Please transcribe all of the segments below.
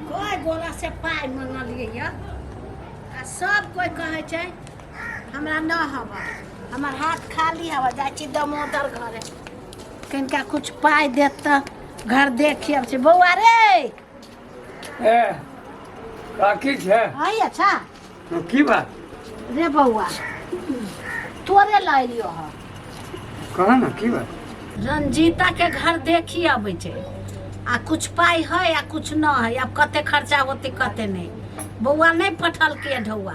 कोइ गोला से पाइ मंगलियै यऽ आ सब कोइ कहै छै हमरा न हवा, हमर हाथ खाली हवा। जाइ छी दामोदर घरे, कनिका कुछ पाइ देत तऽ घर देखी आबै छै। बौआ रे। ए काकी छै। हय अच्छा। की बात? रे बौआ, तोरे लऽ एलियो हँ। कह ना, की बात? रंजीता के घर देखी अबै छै आ कुछ पाइ है आ कुछ न है। आब कते खर्चा होते कते नहीं, बौआ नहीं पठलकै ढौआ,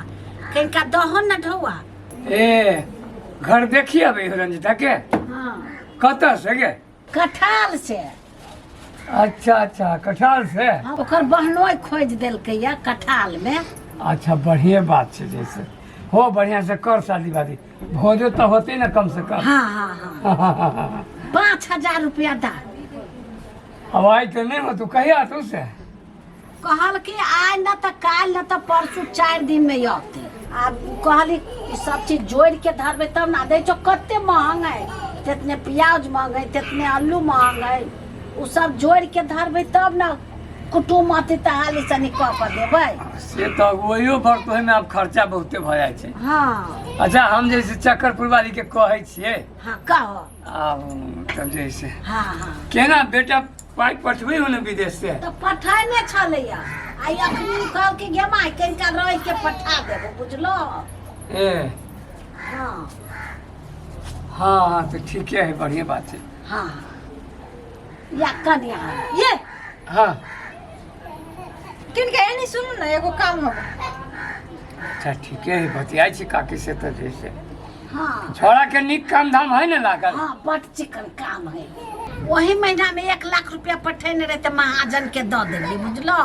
कनिका दहो न ढौआ। ए घर देखी अबै हो रंजीता के? हाँ। कतऽ से गे? कठाल से। अच्छा अच्छा, कठाल से। हाँ, ओकर बहनोइ खोजि देलकै या कठाल में। अच्छा, बढ़िए बात छै। जैसे हो बढ़िया से कर शादी वादी, भोजो तऽ होते ना कम से कम। हाँ, 5000 रुपया दा। अब आई तो नहीं हो, तू कहिया तू से? कहल कि आइ न तऽ काल्हि न तऽ परसू, 4 दिन में अते। आ कहली ई सब चीज जोड़ि के धरबै तब ना दै छौ। कते महंग है, तेतने प्याज महंग है, तेतने आलू महंग है। उ सब जोड़ि के धरबै तब ना कुटुम अथी तऽ हाली सनी कऽ कऽ देबै। से तऽ ओहियो पर तो ओहिमे आब खर्चा बहुते भऽ जाइ छै। अच्छा, हम जैसे चक्करपुर वाली के कहै छियै। हाँ, कहो। आब तब जैसे हाँ हाँ केना बेटा पाइ पठबै हो ने विदेश से? तऽ पठेने छलैया, आ अखनी कहल कि गे माय, कनिका रहि के पठा देबो, बुझलो? ए। हाँ। हाँ हाँ, तऽ ठीके है, बढ़िया बात छै। हाँ, या कनिया ये। हाँ। किनका एनी सुनू ने, एगो काम हो। अच्छा, ठीके है, बतियाइ छी काकी से तऽ जैसे हाँ। छोड़ा के नीक काम धाम है ने लागल? हाँ, बड चिकन काम है। वही महीना में 1 लाख रुपया पठेने रहे तऽ महाजन के दऽ देलियै, बुझलो?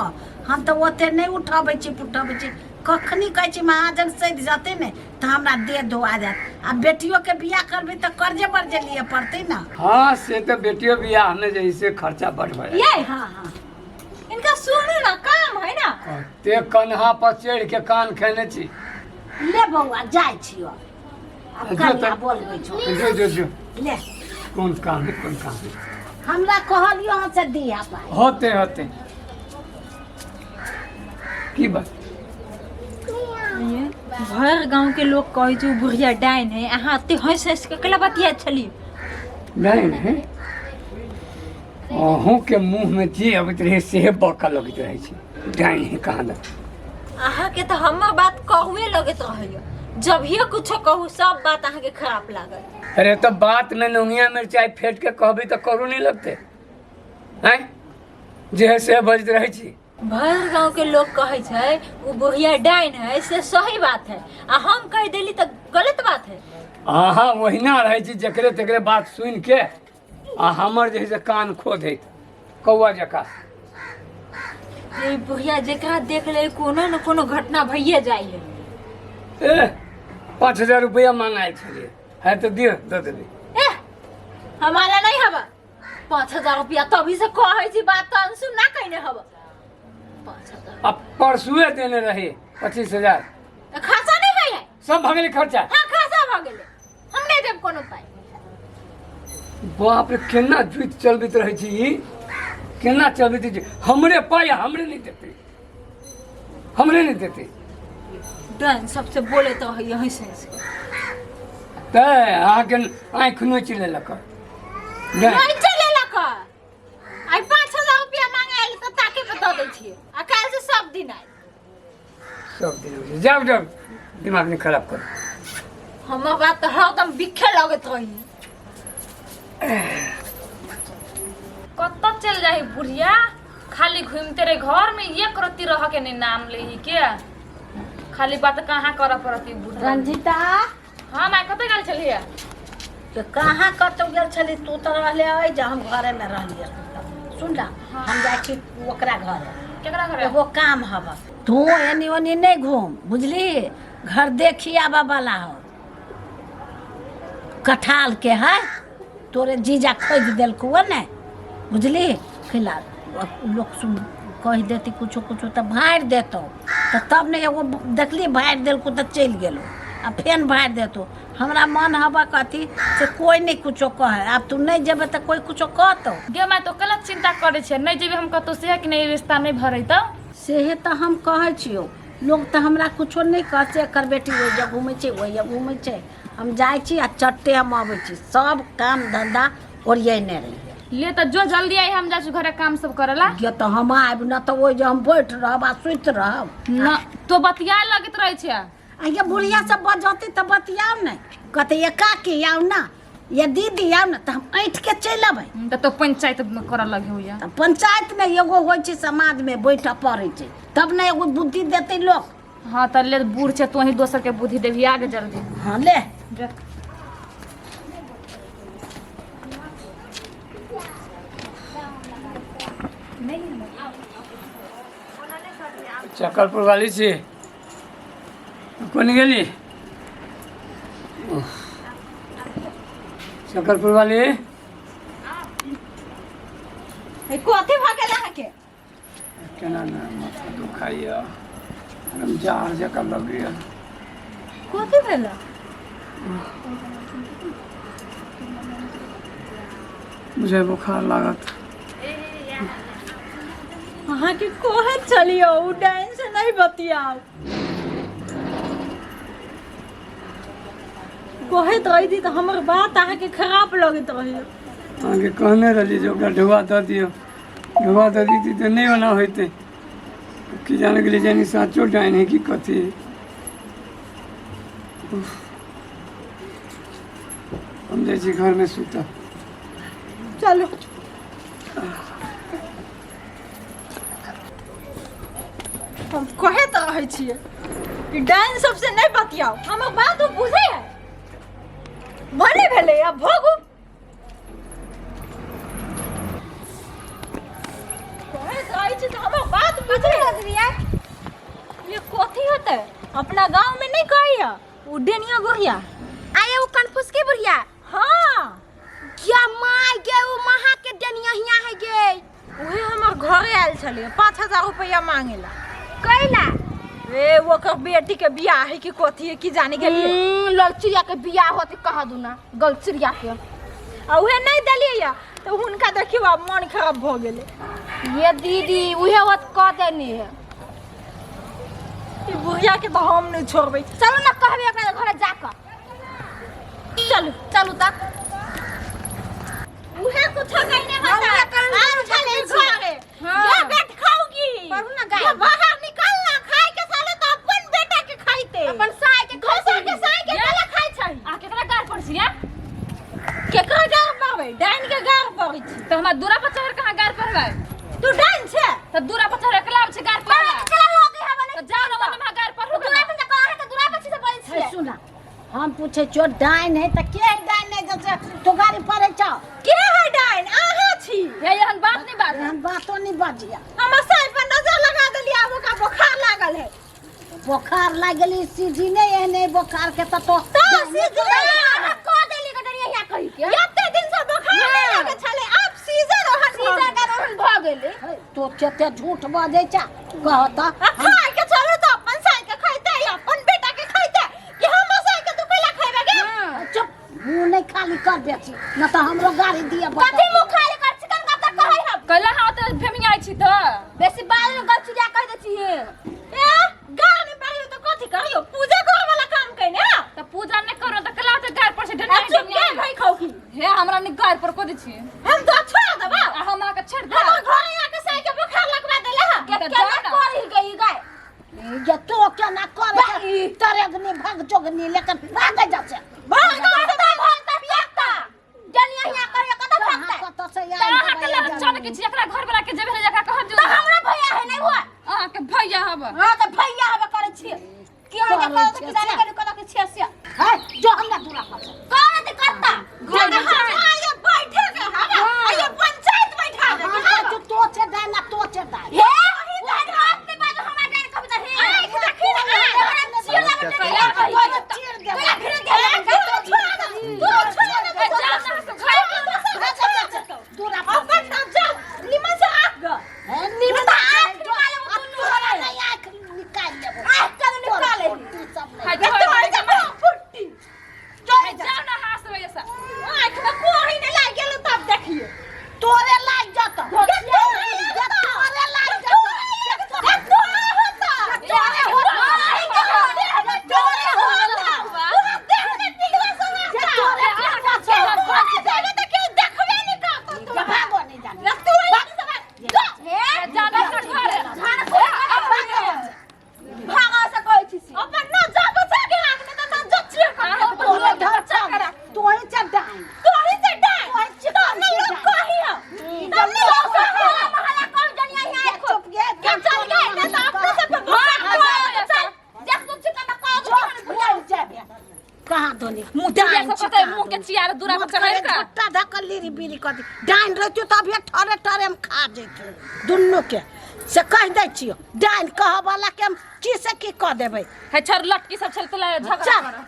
हम तऽ ओते नहि उठबै छी पुठबै छी। कखनी कहै छी महाजन सधि जतै ने तऽ हमरा दे दो आ जायत। आ बेटियो के बियाह करबै तऽ कर्जे बर्जे लिए पड़तै ने। हाँ, से तऽ बेटियो बियाह में जैसे खर्चा बड़ भऽ जाइ। ये। हाँ हाँ इनका सुनू ना, काम है ना। ते कन्हा पर चढ़ के कान खेने छी। ले बौआ, जाइ छियो आब। जो। कनिया बोलबै छौ। जो जो जो। ले। कोन काम है, कोन काम है? हमरा कहलियो हँ से दिया पाइ। होते होते, की बात? भर गांव के लोग कहै छै उ बुढ़िया डाइन है, अहाँ एते हंसि हंसि के केला बतिया छली? नहीं नहीं, अहूँ के मुँह में जे अबैत रहे सेहे बकऽ लगैत रहै छै, डाइन ही कहाँ दे। अहाँके तऽ हमर बात कहुए लगैत रहैया, जभिए कुछो कहू सब बात अहाँके खराब लागत। अरे, तो बात में नुनिया मिरचाई फेंट के कहबी तऽ करू नहीं लगते हैं, जे है से बजैत रहै छी। भर गांव के लोग कहै छै उ बुढ़िया डाइन है, से सही बात है आ हम कह देली तऽ गलत बात है। अहाँ ओहिना रहै छी, जकरे तकरे बात सुनि के आ हमर जे है से कान खो दैत कौआ जकाँ। ये बुढ़िया जेकरा देख ले कोनो न कोनो घटना भइए जाइ है। ए, 5000 रुपया मांगायल छलियै है तऽ दिअ, दऽ देबै। ए, हमारा नहीं हवा 5000 रुपया। तभी से कहै छी बात तऽ अनसुन ना कहने हवा 5000। आ परसुए देने रही 25,000। तऽ खर्चा नहीं है? सब भऽ गेलै खर्चा। हाँ, खर्चा भऽ गेलै, हम नहीं देब कोनो पाइ। बाप रे, केना जुति चलबैत रहै छी ई, केना चलबैत रहै छी? हमरे पाइ आ हमरे नहि देतै, हमरे नहि देतै। डन सबसे बोले तो है यहीं से। तऽ अहाँके आँखि नोचि लेलक नहि? नहीं चले लक। आई 5000 रुपया मांगे आयल तऽ ताके पे दऽ दै छियै आ काल्हि से सब दिन आयल। सब दिन होइ छै। जाउ जाउ, दिमाग नहि खराब करू। हमर बात तऽ हरदम बिखे लगैत रही। कतऽ चल जाही बुढ़िया? खाली घूमते रहे घर में, एक रत्ती रह के नहीं नाम ले के, खाली बात कहाँ करऽ पड़ती बुढ़िया। रंजीता। हाँ माय, कतऽ गेल छलियै? तो कहाँ कतौ गेल छली? तू तऽ रहले अइ जे हम घरे में रहलियै। सुन ना, हम जाइ छी ओकरा घर। केकरा घर? एगो काम हब। तू एनी ओनी नहीं घूम, बुझली? घर देखी आबऽ वाला हो, कठाल के है, तोरे जीजा खोजि देलकौ ने, बुझली? खिला लोक सुन कहि देती कुछो कुछो तऽ भाड़ि देतौ तऽ तब ने। एगो देखली भाड़ि देलकौ तऽ चलि गेलौ आ फेन भाड़ि देतौ। हमरा मन हबऽ कथी से कोइ नहि कुछो कहै। आब तू नहि जेबै तऽ कोइ कुछो कहतौ? गे माय, तो गलत चिंता करै छै। नहि जेबै हम कतहु से कि नहि रिश्ता नहि भरेतौ। सेहे तऽ हम कहै छियौ, लोग तऽ हमरा कुछो नहि कहै छै, एकर बेटी ओहि जग घूमै छै, ओहि जग घूमै छै। हम जाइ छी आ चट्टे हम अबै छी, सब काम धंधा ओरियेने रहियै। ले तऽ जो जल्दी आई, हम जाइ छी घरे काम सब करेला। गे तऽ हम आबि न तऽ ओहि जे हम बैठ रहब आ सुति रहब। न तो बतियाए लगैत रहै छै। आ ये बुढ़िया सब बजतै तऽ बतियाउ ने, कहतै ये काकी आउ ने, ये दीदी आउ ने, तऽ हम ऐंठ के चलि अबै। तऽ तो पंचायत करऽ लगे होइया। तऽ पंचायत मे एगो होइ छै, समाज मे बैठऽ पड़ै छै, तब ने एगो बुद्धि देतै लोक। हाँ तऽ ले, बूढ़ छै तोही, दोसर के बुद्धि देबही, आगे जल्दी। हाँ ले। जा। चकरपुर वाली छी, कोन गेली चकरपुर वाली? कथी भऽ गेल अहाँके? केना ने माथा दुखाइया, एकदम जाड़ जकाँ लगैया। कथी भेल? बुझाइ बोखार लागत। अहाँके कहैत छलियौ ओ डाइन से नहीं बतियाउ, कहैत रही तऽ हमर बात अहाँके खराब लगैत रहै। अहाँके कहने रहली जे ओकरा ढुआ दऽ दियौ, ढुआ दऽ दैती तऽ नहि ओना होइतै। की जाने गेली जानी साँचो डाइन है कि कथी है। उफ। हम जाइ छी घरमे सुतऽ। चलू। हम कहैत रहै छियै कि डाइन सबसे नहि बतियाउ, हमर बात ओ बुझै है। भने भेलै, आब भोगू। कहैत रहै छी तऽ हमर बात बुझै है। ये कथी होतै? अपना गाँव में नहीं कहैया ओ डेनिया बुढ़िया। आये वो कनफुसकी बुढ़िया? हाँ। क्या माय गे, वो महा के डेनिया हिया है गे। उहे हमर घरे आयल छलै 5000 रुपया मांगेला। कैला? ए ओकर बेटी के बियाह है कि कथी है की जाने गेलियै। ललचिड़िया के बियाह होते कहा दूना गलचिड़िया के। आ उहे नहीं देलियै या तऽ हुनका देखियौ आब मन खराब भऽ गेलै। ये दीदी उहे होत कह देनी है। ई बुढ़िया के तऽ हम नहीं छोड़बै। चलू ना कहबे ओकरा घरे जाकर। चलू। चलू तक। उहे कुछ कहने होता। उहे कहने आर छले घरे। हाँ। ये बेट खाओगी। पढ़ू ना गाय। ये बाहर निकल ना खाए के साले तो अपन बेटा के खाइते। अपन साय के। दोसर के साय के केला खाइ छै। आ केकरा गार पर छियै? केकरा गार पड़बै? डाइन के गार पड़ै छी। तऽ हमरा दूरा पर चढ़ कहाँ गार पड़बै? तू डाइन छै? तऽ दूरा पर चढ़ अकेला छै गार पड़बै। चला हो गई हवन। तऽ जाओ ना वन्ने गार पड़ू। दूरा पर कहा के दूरा पर छी से बोल हे छियै। सुना, हम पूछे छियो डाइन है तऽ के है डाइन है जैसे तू गाड़ी पड़े छौ? के है डाइन? अहाँ छी। हे एहन बात नहीं बात। एहन बातो नहीं बजिया। हमर साय पर नजर लगा देलियै, आब ओकरा बोखार लागल है। बोखार लागि गेली, सीजने एहने बोखार के तऽ तो तऽ सीजने कह देली के डरिया हिया कहि के। एते दिन से बोखार नहीं लागल छलै, आब सीजन ओहन भऽ सीजन के ओहन भऽ गेलै। हे, तो कते झूठ बजै छ कह तऽ। आ खाय के चलू तऽ अपन साय के खैते, अपन बेटा के खैते कि हमर साय के तू कैला खैबे गे? चुप, मुँह नहीं खाली कर बेची न तऽ हमरो गाड़ी दिए। कथी मुँह खाली कर चिकन का तक कहै हम? कैला हाँ तऽ भेमियाइ छी तऽ बेसी बाल में गलचिड़िया कह दै छी। ए गार नहीं पारियो तऽ कथी करियो? पूजा करे वाला काम कैने हा? तऽ पूजा नहीं करो तऽ कैला तऽ गार पर से आ डंडा चुप के भाई खाओ की। हे हमरा नहीं गार पर को दै छी। हम तो छोड़ देबा। आ हम अहाँके छोड़ हमर देब। घरे आके साय के बोखार लगवा देले हा। के तऽ केना जाओ ना। करी गई गाय? ये तो केना करे तरेगनी भग जोगनी लेकिन भागे जा छै। भाग भागता भागता भागता जनिया हिया करे कत भागता। कतऽ से तऽ आयल अहाँके लग चल के छी एकरा घर वाला के जेबे जकरा कहब जो। तऽ हमरा भैया है नहीं हुआ। अहाँके भैया हब। हां तऽ भैया हबे करै छियै कि अहाँ के कहत कि जाने के कत के छियै से। हे जो हमरा दूरा पर से। करत कत्ता घर में जाए। आइए बैठे के हवा, आइए पंचायत बैठा दे के हाँ, जो तो छे डाइन आ तो छे डाइन। हे ओहन बात नहीं बाजू हमरा डाइन कभी तऽ हे। आँख देखी ना, हमरा चिड़ लागल कैला कहिया तो चीर देबै। कैला फिर दे तू छोड़ दे, तू छोड़ दे, ए, जाओ ना से घर। दूरा पर अपन नजर निमन से आँख ग। हे निमन आँख जो निकाले आ तोरा नहीं आँख के चियार दूरा पर चढ़ाई का झोटा धक लीरी बीरी कर दी डाइन रहतियो तऽ अभिये ठरे ठरे हम खा जैतियो दुनू के से कहि दै छियो डाइन कहऽ वाला के हम की से की कऽ देबै है छर लटकी सब छल तला झगड़ा चल कर।